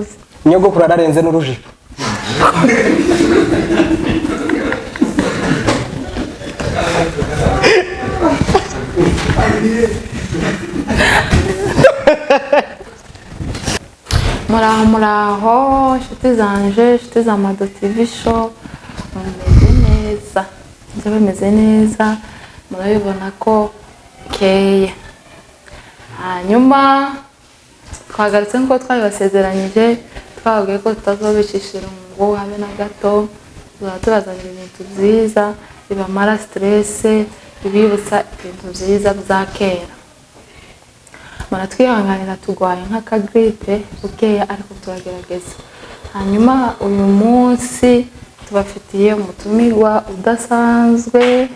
Urakoze. Nyogokuru ararenze n'urujipo. Muraho, muraho inshuti zanje, inshuti za Mado TV Show, mumeze neza? Nze bameze neza, murabibona ko keye. Hanyuma twagarutse nk'uko twabibasezeranyije, twababwiye ko tutazobicisha irungu habe na gato, tuzaba tubazanira ibintu byiza bibamara stress, bibibutsa ibintu byiza bya kera. Muratwihanganira turwaye nk'akagripe bukeya, ariko turagerageza. Hanyuma uyu munsi tubafitiye umutumirwa udasanzwe,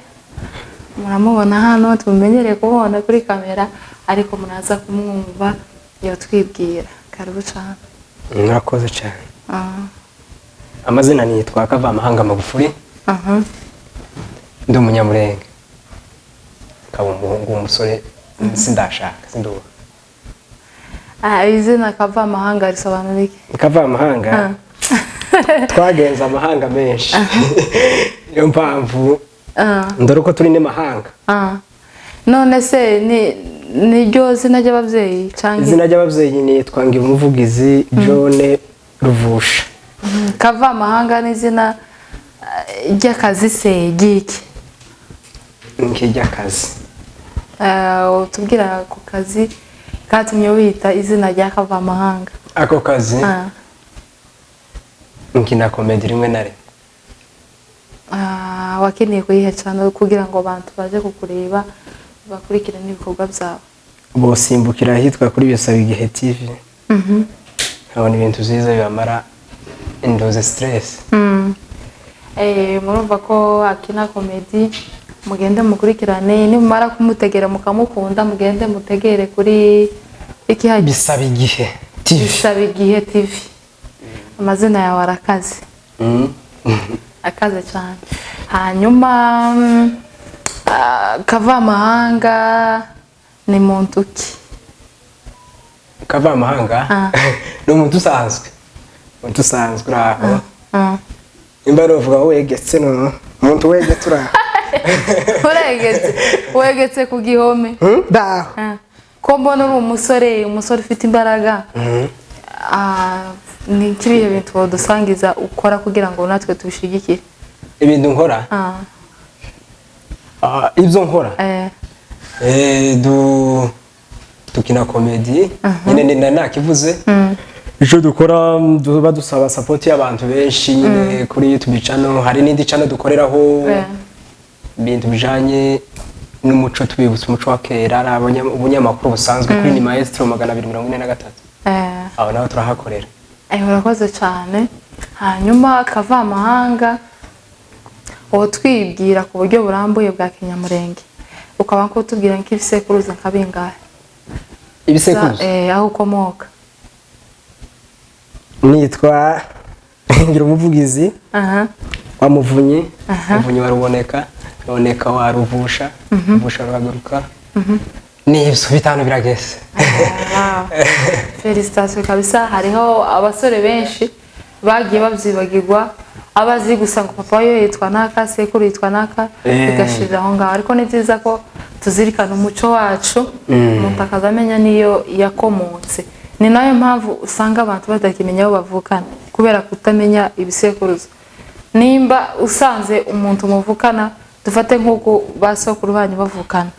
muramubona hano, tumumenyereye kumubona kuri kamera, ariko muraza kumwumva yotwibwira. Karibu cyane. Murakoze cyane. Amazina nitwa Kavamahanga Magufuri, ndi umunyamurenge, nkaba umuhungu w'umusore, sindashaka, sinduba. Izina Kavamahanga risobanura iki? Kavamahanga, twagenze amahanga menshi, niyo mpamvu ndore uko turi n'amahanga. None se ni niryo zina ry'ababyeyi cyangwa? Izina ry'ababyeyi nitwa Ngimuvugizi John Ruvusha. Kavamahanga ni izina ry'akazi se ry'iki? Nk'iry'akazi. Utubwira ku kazi katumye wita izina rya Kavamahanga. Ako kazi, nkina komedi rimwe na rimwe. Wakeneye kuyiha cyane kugira ngo abantu baze kukureba, bakurikirane n'ibikorwa byawe? Bosimbukira ahitwa kuri Bisaba Igihe TV, nkabona ibintu byiza bibamara indoze stress. Murumva ko akina komedi, mugende mukurikirane, nimumara kumutegera mukamukunda, mugende mutegere kuri iki hajya? Bisaba Igihe TV. Bisaba Igihe TV. Amazina yawe arakaze, akaze cyane. Hanyuma Kavamahanga ni muntu ki? Kavamahanga ni umuntu usanzwe, umuntu usanzwe uri aho. Nimba ruvuga wegetse, no umuntu wegetse uri aho. Uregetse, wegetse ku gihome? Ndaho. Ko mbona uri umusore, umusore ufite imbaraga, ni ikihe bintu wadusangiza ukora kugira ngo natwe tubishigikire? Ibintu nkora? Ibyo nkora, dukina komedi nyine, ni nakivuze. Icyo dukora, tuba dusaba support y'abantu benshi nyine kuri YouTube channel. Hari n'indi channel dukoreraho ibintu bijanye n'umuco, tubibutsa umuco wa kera, ari ubunyamakuru busanzwe kuri ni Maestro 243. Aho naho turahakorera. Urakoze cyane. Hanyuma Kavamahanga, twibwira ku buryo burambuye bwa kinyamurenge, ukaba kutubwira nk'ibisekuruza nka bingahe? Ibisekuruza? Aho ukomoka. Nitwa ngira umuvugizi wa Muvunyi, Muvunyi wa Ruboneka, Ruboneka wa Ruvusha, Ruvusha Ruhaguruka. Ni ibyo bitanu birageze. Wow. Félicitations kabisa. Hariho abasore benshi bagiye babyibagirwa, abazi gusa ngo papa we yitwa naka, sekuru yitwa naka, bigashirira aho ngaho. Ariko ni byiza ko tuzirikana umuco wacu, umuntu akaza amenya n'iyo yakomotse. Ni nayo mpamvu usanga abantu batakimenya aho bavukana, kubera kutamenya ibisekuruza. Nimba usanze umuntu muvukana, dufate nk'uko ba sokuru banyu bavukana,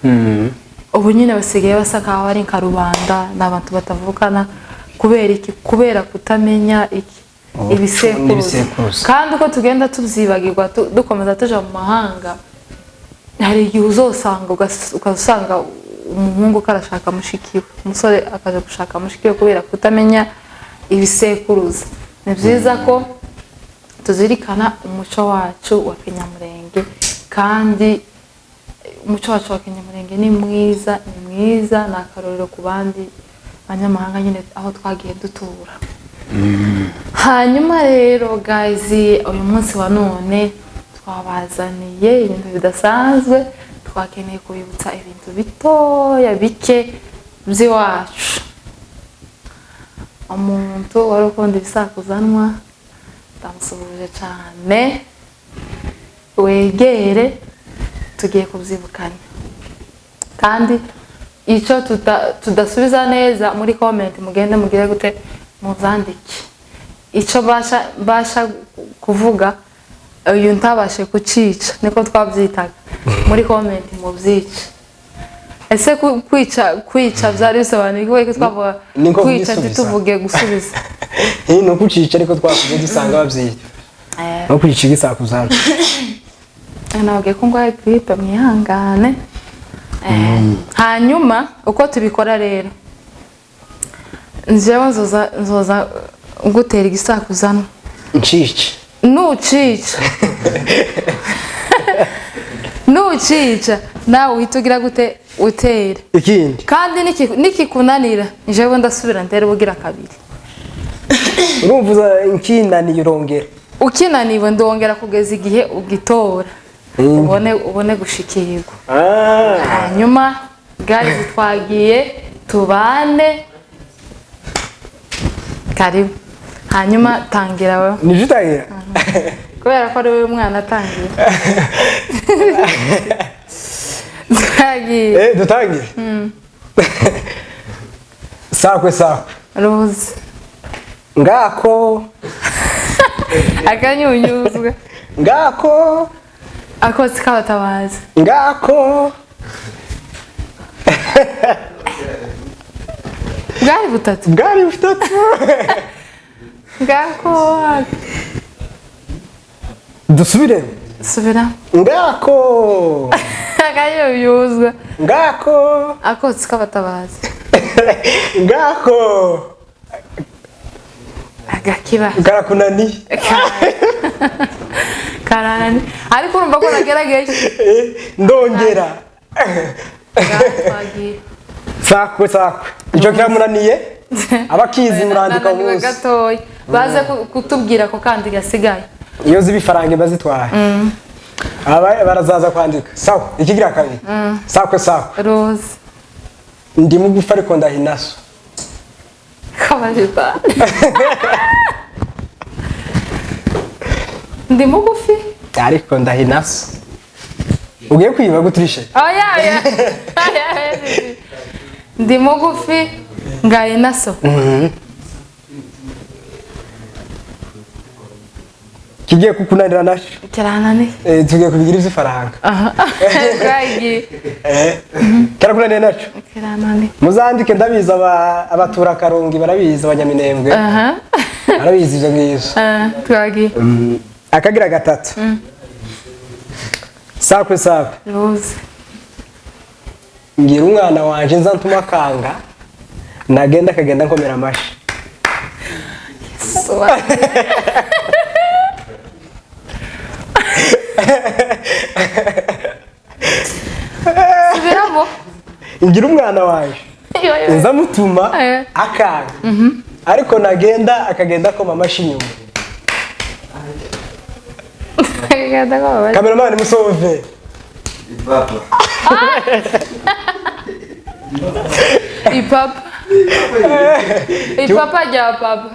ubu nyine basigaye basa nkaho ari nka rubanda, ni abantu batavukana. Kubera iki? Kubera kutamenya iki? Umuco. Ibisekuruza. N'ibisekuruza. Kandi uko tugenda tubyibagirwa, dukomeza tuja mu mahanga, hari igihe uzosanga ugasanga umuhungu ko arashaka mushiki we, umusore akaja gushaka mushiki we kubera kutamenya ibisekuruza. Ni byiza ko tuzirikana umuco wacu wa kinyamurenge, kandi umuco wacu wa kinyamurenge ni mwiza, ni mwiza, ni akarorero ku bandi banyamahanga nyine aho twagiye dutura. Hanyuma rero guys, uyu munsi wa none twabazaniye ibintu bidasanzwe. Twakeneye kubibutsa ibintu bitoya bike by'iwacu. Umuntu wari ukunda ibisakuzanwa, ndamusuhuje cyane. Wegere, tugiye kubyibukanya. Kandi icyo tudasubiza neza muri comment, mugende mugire gute, muzandike icyo basha kuvuga. Uyu ntabashe kucica, niko twabyitaga, muri comment mubyice. Ese kwica byari bisobanuye iki? Ko twavuga Ni nko kwica, kugisubiza. ntituvuge gusubiza. Iyi ni ukucica, ariko twakuze dusanga babyita no kwica igisakuzana. Nababwiye ko ndwaye grippe, mwihangane. Hanyuma uko tubikora rero, njyewe nzoza ngutera igisakuzano. Ncice. Nucica nawe uhita ugira gute? Utera ikindi. Kandi nikikunanira, njyewe ndasubira ndere ubugira kabiri. Urumva uza nkinaniye urongera. Ukinaniwe ndongera kugeza igihe ugitora, ubone gushikirwa. Hanyuma guys, twagiye, tubane, karibu. Hanyuma tangira wowe. Nije utangira. Kubera ko ari wowe mwana atangiye. Twagiye. Dutangire. Sakwe sakwe. Ruzi. Ngako. Akanyunyuzwa. Ngako. Akotsi k'abatabazi. Ngako. Bwari butatu. Bwari butatu. Ngako. Dusubire. Subira. Ngako. Akanyunyuzwa. Ngako. Akotsi k'abatabazi. Ngako. Agakiba. Karakunaniye. Karani, ariko urumva ko nagerageje. Ndongera. Twagiye. Sakwe sakwe, icyo kiramunaniye, abakizi murandika. Nananiwe Umunsi gatoya, baze kutubwira ko kandi gasigaye. Iyo ziba ifaranga iba zitwaye. Aba barazaza kwandika. Sawa, ikigira kabiri. Sakwe sakwe. Rose. Ndi mugufi ariko ndahinaso. Kabajita, ndi mugufi. Ariko ndahinaso. Ugiye kwiba guturishe. Oya, oya. Oya, oya. Ndi mugufi ngaye naso. Kigiye kukunanira naco. Kirananiye. Tugiye kubigira ivy'ifaranga. Twagiye. Kirakunaniye naco. Kirananiye. Muzandike, ndabizi abatura Karongi barabizi, abanyaminembwe barabizi ivyo ngivyo. Twagiye. Akagira gatatu. Sakwe sakwe. Rose. Ngira umwana wanje nza ntuma akanga, nagenda akagenda nkomera amashi. Suwa. Subiramo. Ngira umwana wanje Yo, yo. nza mutuma akanga, ariko nagenda akagenda akoma amashi inyuma. Kagenda kwa Kameramani musove. Ipapa. Ipapa. Ipapa rya papa.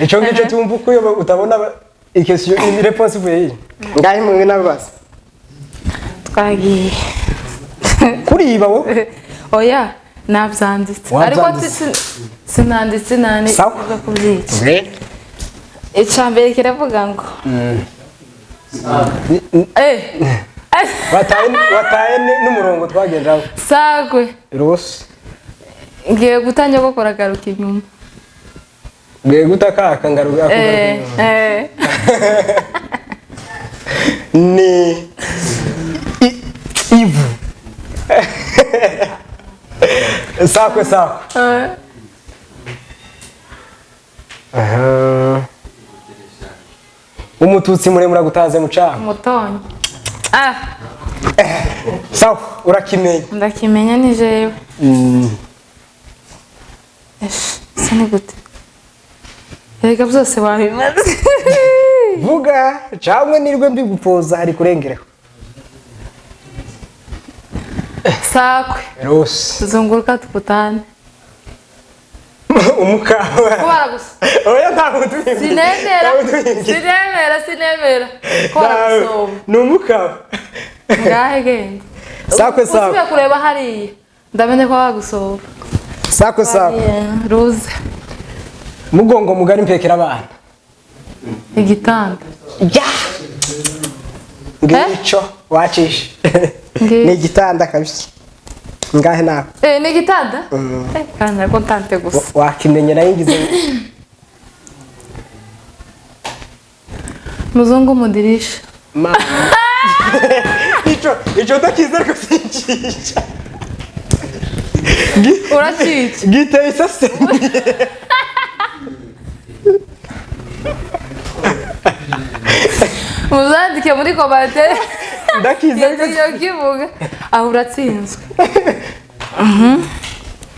Ico ngicyo tumva uko iyo utabona ikesiyo réponse ivuye iyi ngahe mwe nabaza. Twagiye. Kuriba wowe. Oya, nabyanditse. Ariko Wabyanditse. sinanditse nani Sawa. zo kubyica. Icya mbere kiravuga ngo Wataye n'umurongo twagendaho. Sagwe. Rose. Ngiye gutangira gukora, garuka inyuma. Ngiye gutakaka ngaruka. Ni ivu. Sakwe sakwe. Aha. Umututsi muremure agutanze mu cyaha. Umutonyi. Ah, Sawa, urakimenya. Ndakimenya, ni jewe. Esh, se ni gute? Erega byose wabimaze. Vuga cyangwa nirwe mbigupoza hari kurengereho. Sakwe. Rose. Zunguruka tukutane. Umukawa. Kubara gusa. Oya, ntabwo tubimbwiye. Sinemera. Ntabwo tubimbwiye. Sinemera, sinemera ko baragusoma. Ni umukawa. Ngahe genda. Sakwe sakwe. Usubiye kureba hariya, ndamenye ko bagusoma. Sakwe sakwe. Ruze. Mugongo mugari mpekera abana. Igitanda. Ya, ngico wacishe. Ngico. Ni igitanda kabisa, ngahe nawe. Eh, ni igitanda. Eh, kandi ariko ntante gusa. Wakimenye nayo ngize. Muzungu mudirisha. Ma ico ndakizi ariko sinkica. Uracica. Giteye isesemi. Muzandike muri commentaire. Ndakizi ariko. Iyo kivuga aho uratsinzwe.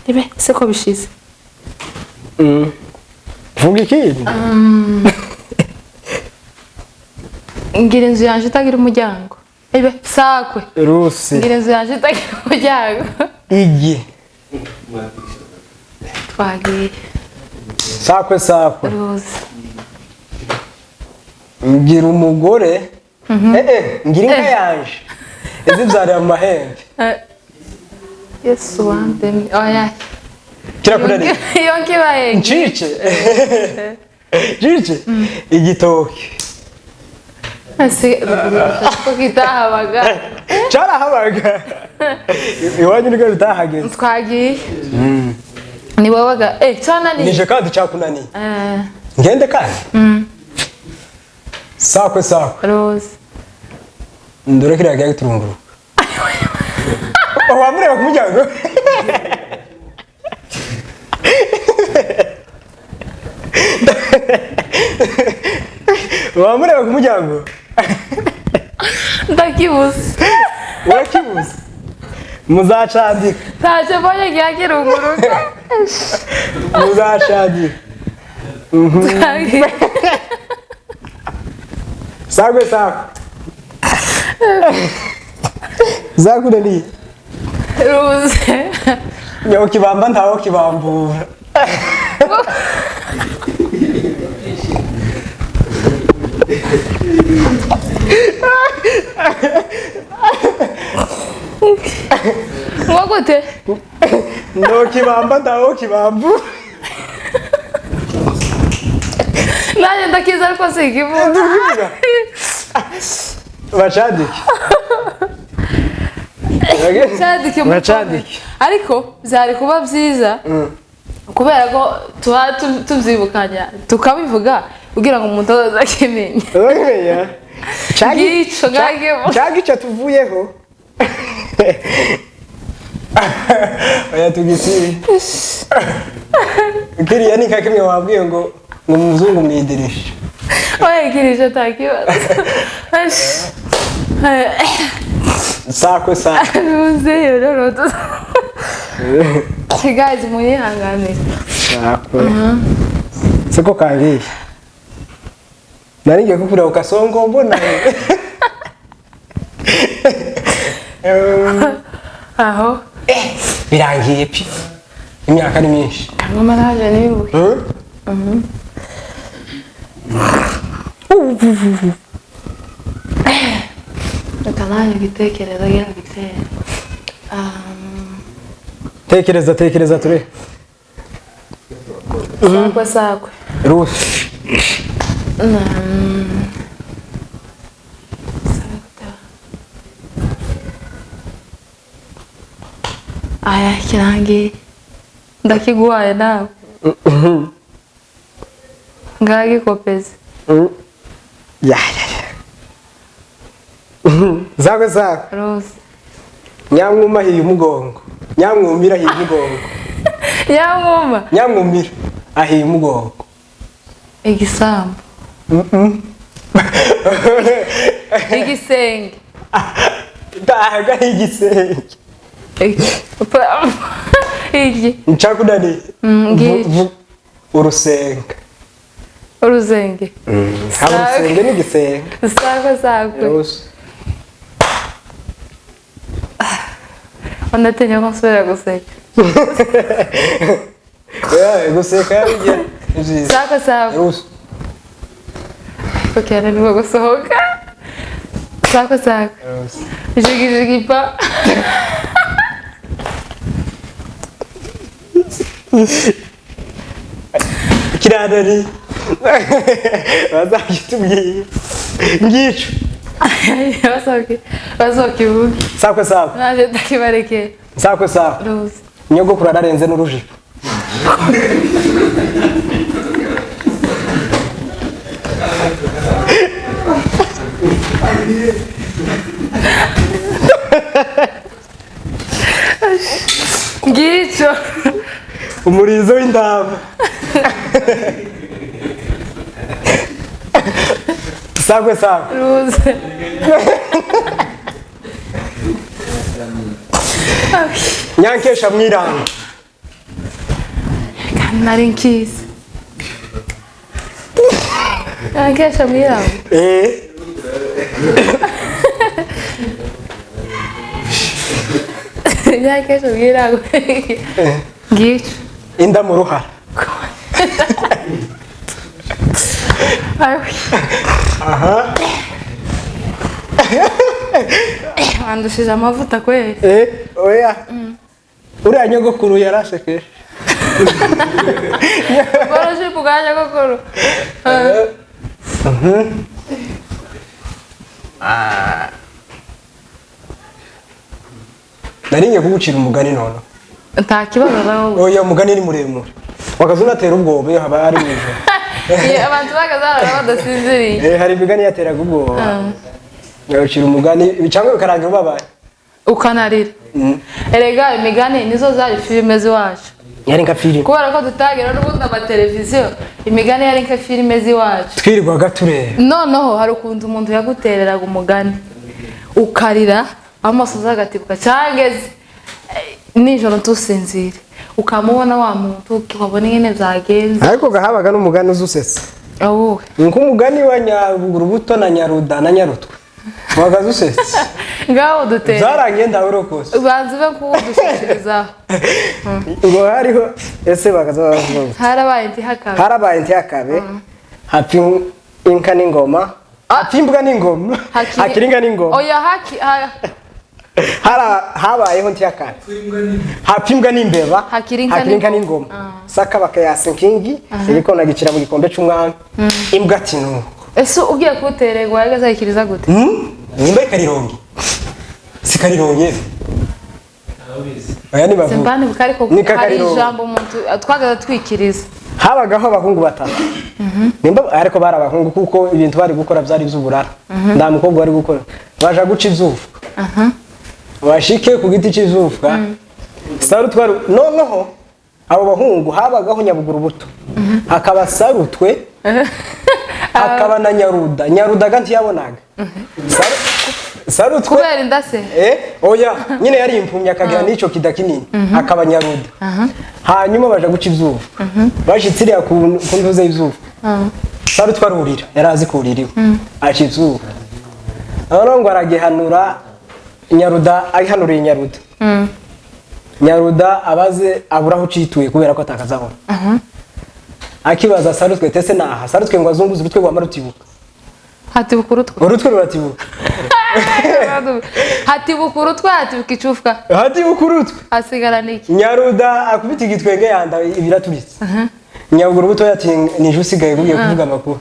Ibe se ko bishize. Vuga ikindi. Ngira inzu yanje itagira umuryango. Ibe sakwe. Rusi. Ngira inzu yanje itagira umuryango. Igi. Twagiye. Sakwe sakwe. Ruzi. Ngira umugore, ngira inka yanje izibyarira mu mahembe. Yesu wandemye, oya. Kirakunaniye. Iyo nkibaye. Ncice ncice igitoki. Ese ko kitahabaga? Carahabaga iwanyu, niko bitahageze. Twagiye, ni wowe eh cyananiye. Nije kandi cyakunaniye. Eh. Ngende kandi. Sakwe sakwe. Rose. Ndore kiriya kigiye turunguruka, wamureba ku muryango. Wamureba ku muryango. Ndakibuze. Urakibuze, muzacandika. Ntacyo mbonye kirunguruka. Muzacandika. Twagiye. Sakwe sakwe, zakunaniye. Rose. Nyawo kibamba ntawo kibambura. Ngo gute? No kibamba ntawo kibambura. Nanjye ndakiza ariko sikivuga. Ndukivuga, bacandike. Cyandike muri Bacandike. comment. Ariko byari kuba byiza kubera ko tuba tubyibukanya tukabivuga kugira ngo umuntu azaze akimenya. Urabimenya? Ngico ngagivuga. Cyangwa icyo tuvuyeho. Oya, tugisibe kiriya. Ni nka kimwe wabwiye ngo umuzungu mu idirisha. Oya, kirisha nta kibazo. Sakwe sakwe. Muzehe rero, guys, munyihanganire. Sakwe siko kangiye, nari ngiye kukureba ukasongo mbona. Aho. Birangiye pi, imyaka ni myinshi. Ngoma naje nibuke. Hmm? Reka nanjye igitekerezo gira gitere. Tekereza, tekereza ture. Sakwe sakwe. Rusi. Sakwe. Aya, kirangiye, ndakiguhaye nawe ngagikopeze. Ya ya ya, zakwe zakwe. Rose. Nyamwuma ahiye umugongo, nyamwumira ahiye umugongo. Yamwuma. Nyamwumira ahiye umugongo. Igisambu. Igisenge. Ntabwo ari igisenge. Iki. Ncakunaniye. Ngiki. Urusenga. Uruzenge. Haba urusenge n'igisenge. Sakwe sakwe. Rose. Ndatinya ko nsubira guseka. Oya, guseka yabigira ni byiza. Sako sako. Ruhusu. Ok, ananiwe gusohoka. Sako sako. Ruhusu. Jigi jigi pa. Kiradari bazakitubwiye ngico. Basohoke. Basohoke ivuge. Sakwe sakwe. Naje ndakibarekera. Sakwe sakwe. Ruhusu. Nyogokuru ararenze n'urujipo. Ngico. Umurizo w'intama. Sakwe sakwe. Ruhusu. Nyankesha mwiranga. Kandi nari nkizi. Nyankesha mwiranga. Eh. Nyankesha mwiranga. Ngico. Inda mu ruhara. Aha. Wandushije amavuta kweli. Eh, oya. Uriya nyogokuru yarashekeje. Boroje bwa nyogokuru. Nari ngiye kugucira umugani none. Nta kibazo nawo. Oya, umugani ni muremure. Wakaza unatera ubwoba iyo haba ari mw'ijoro. Abantu bagazarara badasinziriye. Eh, hari imigani yateraga ubwoba. Ngacira umugani cyangwa bikarangira ubabaye. Ukanarira. Erega imigani nizo zari filime z'iwacu. Yari nka filime. Kubera ko tutagira n'ubundi amateleviziyo, imigani yari nka filime z'iwacu. Twirirwaga tureba. Noneho hari ukuntu umuntu yagutereraga umugani ukarira amaso azagatibuka cyangeze nijoro ntusinzire ukamubona wa muntu ukabona ingene byagenze. Ariko gahabaga n'umugani uzusetsa. Awuhe? Nk'umugani wa Nyarubuto na Nyaruda na Nyarutwe. Wagaze usetsa. Ngaho dutera. Zarangiye ndawurokose. Banze be kuwudushikirizaho. Ngo hariho ese bakaza bavuga. Harabaye ntihakabe. Harabaye ntihakabe. Hapfa inka n'ingoma. Hapfa imbwa n'ingoma. Hakiri inka n'ingoma. Oya haki habayeho ntihakabe. Hapfa imbwa n'imbeba. Hakiri inka n'ingoma. Saka bakayasa inkingi igikona gicira mu gikombe c'umwami. Imbwa ati nuko. Ese ugiye kutererwa yagazayikiriza gute? Nimba ikarirongi. Sikarirongi. Oya ni bavuga. Simbani bukariko hari ijambo umuntu twagaza twikiriza. Habagaho abahungu batatu. Nimba ariko bari abahungu kuko ibintu bari gukora byari by'uburara. Nda mukobwa bari gukora. Baja guca ivyufuka. Bashike ku giti cy'izufuka. Sarutwe noneho abo bahungu habagaho Nyabuguru buto. Hakaba Sarutwe. Hakaba na Nyaruda. Nyaruda ga ntiyabonaga. Sarutwe kubera indase. Oya nyine yari impumyi akagira n'ico kida kinini. Hakaba Nyaruda. Hanyuma baja guca ivyufuka. Bashitse iriya ku ntuze y'ivyufuka. Sarutwe arurira, yarazi kurira iwe. Aca ivyufuka. Noneho ngo aragihanura Nyaruda, agihanuriye Nyaruda. Nyaruda abaze aburaho cituye kubera ko atakazabona. Akibaza Sarutwe tese naha. Sarutwe ngo azunguze urutwe rwamara rutibuka. Hatibuka urutwe. Urutwe ruratibuka. Hatibuka urutwe, hatibuka icufwa. Hatibuka urutwe. Hasigara niki? Nyaruda akubita igitwenge yanda ibiraturitse. Nyabuguru buto ati nije usigaye kugiye kuvuga amakuru.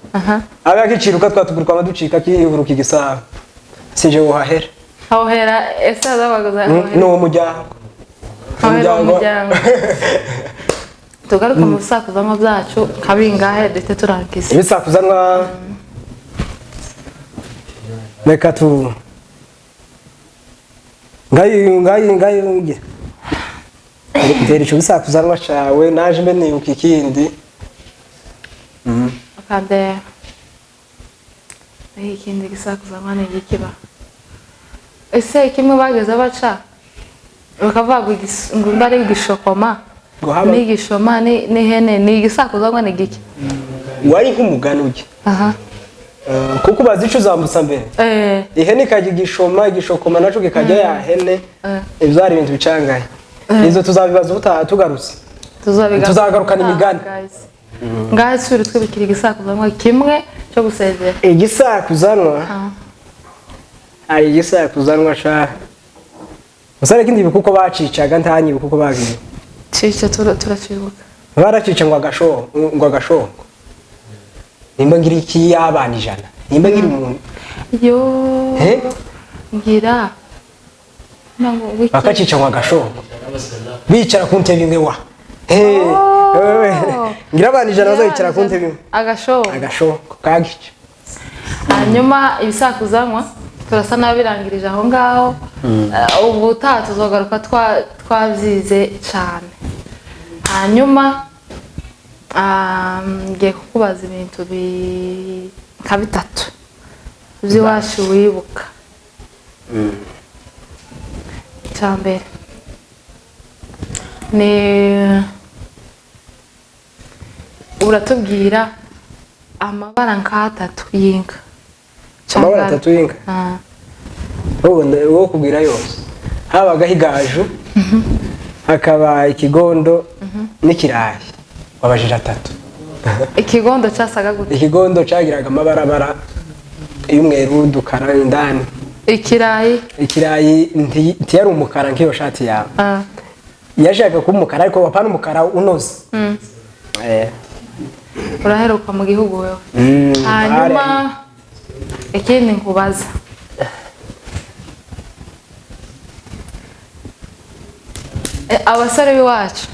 Abe akiciruka twatugurwa amaducika kihuruka igisabo. Sije wohahera. Ahohera ese azabagaza. Ni uwo muryango. Umuryango. Tugaruka mu bisakuzanwa byacu kabingahe duhite turangiza. Ibisakuzanwa reka tu ngayi ngira. Ndera ico bisakuzanwa cawe naje mbe nibuka ikindi. Akande. Ikindi gisakuzanwa ni ikiba. Ese kimwe bageze baca bakavuga ngo mbari igishokoma n'igishoma n'ihene ni igisakuzanwa ni giki? Wari nk'umugani ujye. Aha. Kuko bazi ico uzambutsa mbere. Ihene ikajya igishoma, igishokoma naco kikajya ya hene. Ibyo ari ibintu bicangaye. Izo tuzabibaza ubutaha tugarutse. Tuzabigaruka. Tuzagarukana imigani. Guys, ngaho isubire twibukira igisakuzanwa kimwe cyo gusezera. Igisakuzanwa, hari igisakuzanwa sha musare kindi kuko bacicaga, ntanyibuka uko bagiye. Cica, turacibuka. Baracica ngo agasho, ngo agashongo, nimba ngira iki y'abana 100, nimba ngira umuntu. Yo. Eh? Ngira nango wiki. Bakacica ngo agashongo, bicara ku ntebe imwe wa. Eh, ngira abana 100 bazabicara ku ntebe imwe. Agashongo. Agashongo kagica. Hanyuma ibisakuzanwa turasa n'abirangirije aho ngaho. Ubutaha tuzogaruka twabyize cyane. Hanyuma ngiye kukubaza ibintu nka bitatu by'iwacu wibuka. Icya mbere ni uratubwira amabara nk'atatu y'inka. Amabara atatu y'inka? Ah. Wowe kubwira yose. Habagaho igaju, hakaba ikigondo n'ikirayi. Wabajije atatu. Ikigondo cyasaga gute? Ikigondo cyagiraga amabarabara y'umweru, dukara indani. Ikirayi? Ikirayi ntiyari umukara nk'iyo shati yawe. Yashaka kuba umukara, ariko wapana umukara unoze. Uraheruka mu gihugu wewe. Hanyuma ikindi nkubaza, abasore b'iwacu,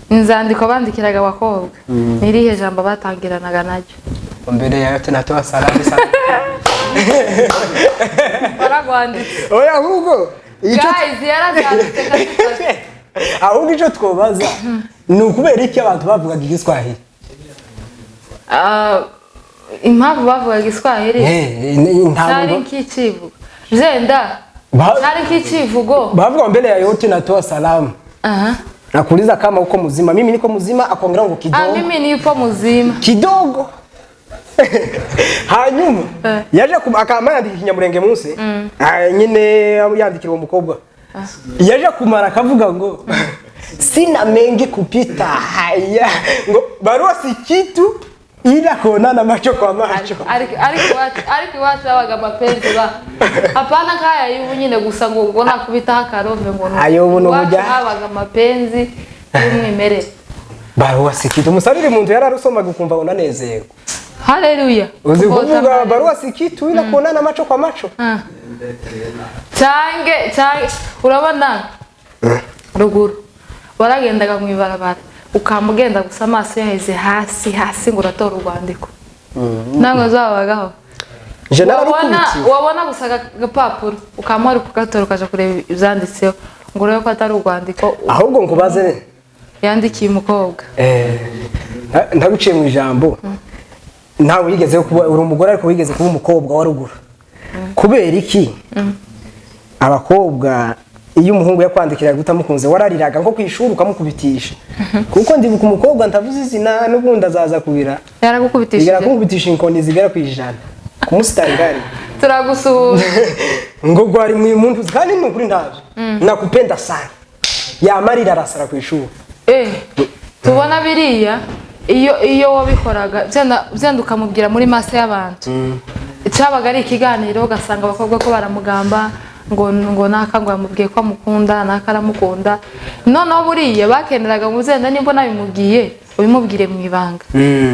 inzandiko bandikiraga abakobwa, ni irihe jambo batangiranaga naryo? Mbere ya yote natoa salamu sana. Waragwanditse. Oya, ahubwo Guys, yarazanditse kabisa. Ahubwo icyo twobaza ni ukubera iki abantu bavugaga igiswahili? Ah, impamvu bavugaga igiswahili Nta cyari muntu- nk'icivugo jenda, cyari nk'icivugo. Bavuga mbele ya yote natoa salamu. Aha. Nakuuliza kama uko mzima. Mimi niko mzima, akongera ngo kidogo. Ah, mimi nipo muzima. Kidogo. Hanyuma yaje akama yandika ikinyamurenge munsi. Ah, nyine yandikira uwo mukobwa. Yaje kumara akavuga ngo sina mengi kupita haya, ngo barua si kitu ila kuonana macho kwa macho. Ariko iwacu habaga amapenzi ba hapana nk'aya y'ubu nyine gusa ngo nakubitaho akarove ngo ni Ayo ubu ni iwacu ubujya. habaga amapenzi y'umwimerere. Barua si kitu, musarire muntu yararusomaga ukumva unanezerwa. Haleluya. Uzi Kuvota kuvuga mbere. barua si kitu ila kuonana macho kwa macho. Cyange cyange, urabona ruguru waragendaga mu ibarabara ukamugenda gusa amaso yaheze hasi hasi ngo uratora urwandiko. Ntabwo zabagaho. Je Wabona nararukubitiye. wabona gusa agapapuro ukamara kugatora ukaja kureba ibyanditseho ngo urebe ko atari urwandiko Ahubwo nkubaze yandikiye umukobwa. Ndaguciye mu ijambo. Ntawe wigeze kuba uri umugore, ariko wigeze kuba umukobwa wa ruguru. Kubera iki? Abakobwa iyo umuhungu yakwandikiraga utamukunze warariraga nko kwishuri ukamukubitisha. Kuko ndibuka umukobwa ntavuze izina n'ubundi azaza kubira. Yaragukubitishije. Igera kumukubitisha inkoni zigera ku 100. Kumusitangari. Turagusuhuza. Ngo gwari mu muntu kandi ni ukuri ndaje. Nakupenda sana. Yamarira arasara kwishuri. Tubona biriya iyo wabikoraga byenda ukamubwira muri maso y'abantu. Cyabaga ari ikiganiro ugasanga abakobwa ko baramugamba ngo naka ngo yamubwiye ko amukunda, naka aramukunda. Noneho buriya bakeneraga ngo uzenda nimba nabimubwiye ubimubwire mu ibanga.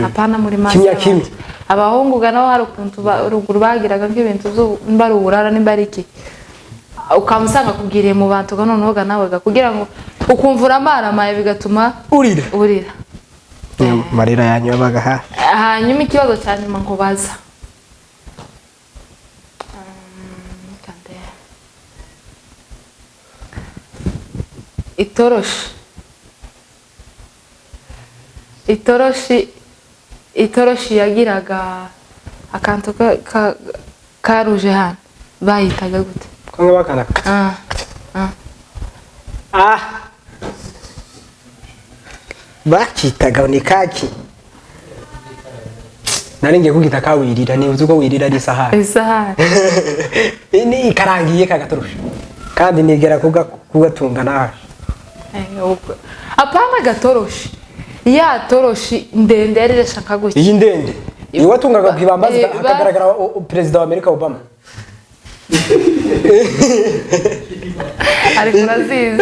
Apana muri maso Kimya y'abantu. kimya. Abahungu ga nabo hari ukuntu ruguru bagiraga nk'ibintu nimba ari uburara nimba ari iki. Ukamusanga akubwiriye mu bantu ga noneho ga nawe ga kugira ngo ukumva uramaramaye bigatuma urira. Urira. Marira yanyu yabaga hafi. Hanyuma ikibazo cya nyuma nkubaza. Itoroshi. Itoroshi yagiraga akantu karuje hano bayitaga gute? Kamwe bakana. Bakitaga ni kaki. Nari ngiye kugita kawirira, ni uzi ko wirira ari isahani. Isahani. Ni ikarangiye kagatorosha. Kandi nigera kugatunga nawe. Apana gatoroshi, ya toroshi ndende yari irashaka gutya. Iyi ndende iyo watungaga ku ibambazi hakagaragara perezida wa Amerika Obama. Ariko urazizi,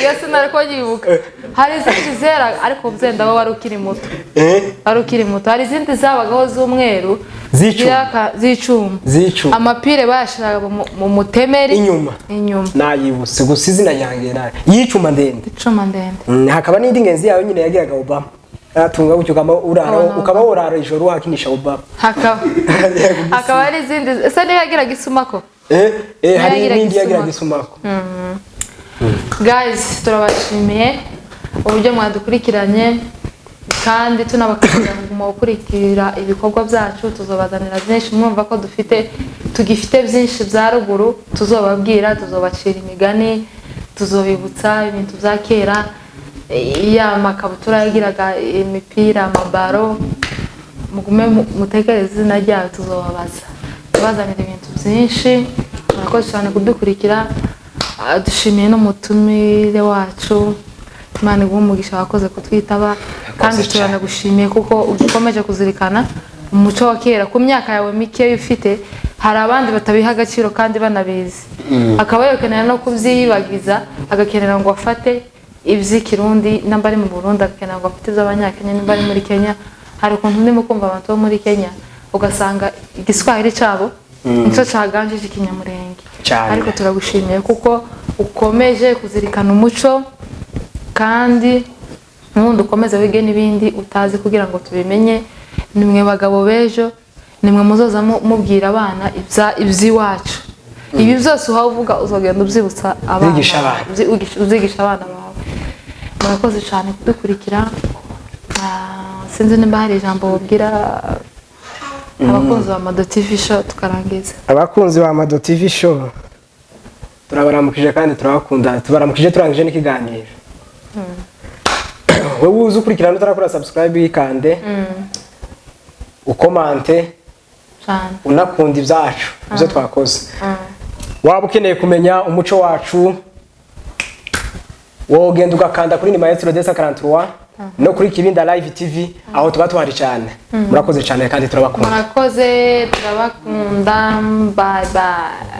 iyo sinari ko nyibuka. Hari izindi zera, ariko byenda wowe wari ukiri muto. Wari ukiri muto. Hari izindi zabagaho z'umweru. Z'icuma. Z'icuma. Z'icuma. Amapire bayashiraga mu mutemeri. Inyuma. Inyuma. Nayibutse gusa izina ryanjye nayo y'icuma ndende. Icuma ndende. Hakaba n'indi ngenzi yawe nyine yagiraga Obama, atunga gutyo ukaba urara Obama. Ukaba worara ijoro wakinisha Obama. Hakaba hari izindi ese niyo yagiraga isumako. Hari Yagiraga n'indi yagiraga isumako. isumako. Guys, turabashimiye uburyo mwadukurikiranye, kandi tunabakangurira kuguma gukurikira ibikorwa byacu. Tuzobazanira byinshi. Mwumva ko dufite, tugifite byinshi bya ruguru tuzobabwira, tuzobacira imigani, tuzobibutsa ibintu bya kera, ya makabutura yagiraga imipira, amabaro. Mugume mutekereze izina ryayo, tuzobabaza, tubazanira ibintu byinshi. Murakoze cyane kudukurikira. Dushimiye n'umutumire wacu, Imana iguhe umugisha, wakoze kutwitaba, kandi cyane. Turanagushimiye kuko ukomeje kuzirikana umuco wa kera ku myaka yawe mikeya ufite. Hari abandi batabiha agaciro kandi banabizi, akaba yokenera no kubyiyibagiza, agakenera ngo afate iby'ikirundi namba ari mu Burundi, agakenera ngo afate iby'abanyakenya nimba ari muri Kenya. Hari ukuntu ndimo kumva abantu bo muri Kenya, ugasanga igiswahili cyabo nicyo cyaganjije ikinyamurenge. Cyane. Ariko turagushimiye kuko ukomeje kuzirikana umuco, kandi n'ubundi ukomeze wige n'ibindi utazi kugira ngo tubimenye. Nimwe bagabo b'ejo, nimwe muzoza mubwira abana iby'iwacu. Ibi byose uhawe uvuga, uzagenda ubyibutsa abana. Uzigisha abana. Uzigisha abana bawe. Murakoze cyane kudukurikira. Sinzi nimba hari ijambo wabwira abakunzi ba Mado TV Show tukarangiza. Abakunzi ba Mado TV Show, turabaramukije kandi turabakunda. Tubaramukije turangije n'ikiganiro. Wowe uzi ukurikirana utarakora subscribe, yikande, ukomante cyane. Unakunda ibyacu, ibyo twakoze. Waba ukeneye kumenya umuco wacu, wowe ugenda ugakanda kuri ni Maestro Desa 43 no kuri Kibinda Live TV, aho tuba tuhari cyane. Murakoze cyane kandi turabakunda. Murakoze, turabakunda. Bye bye.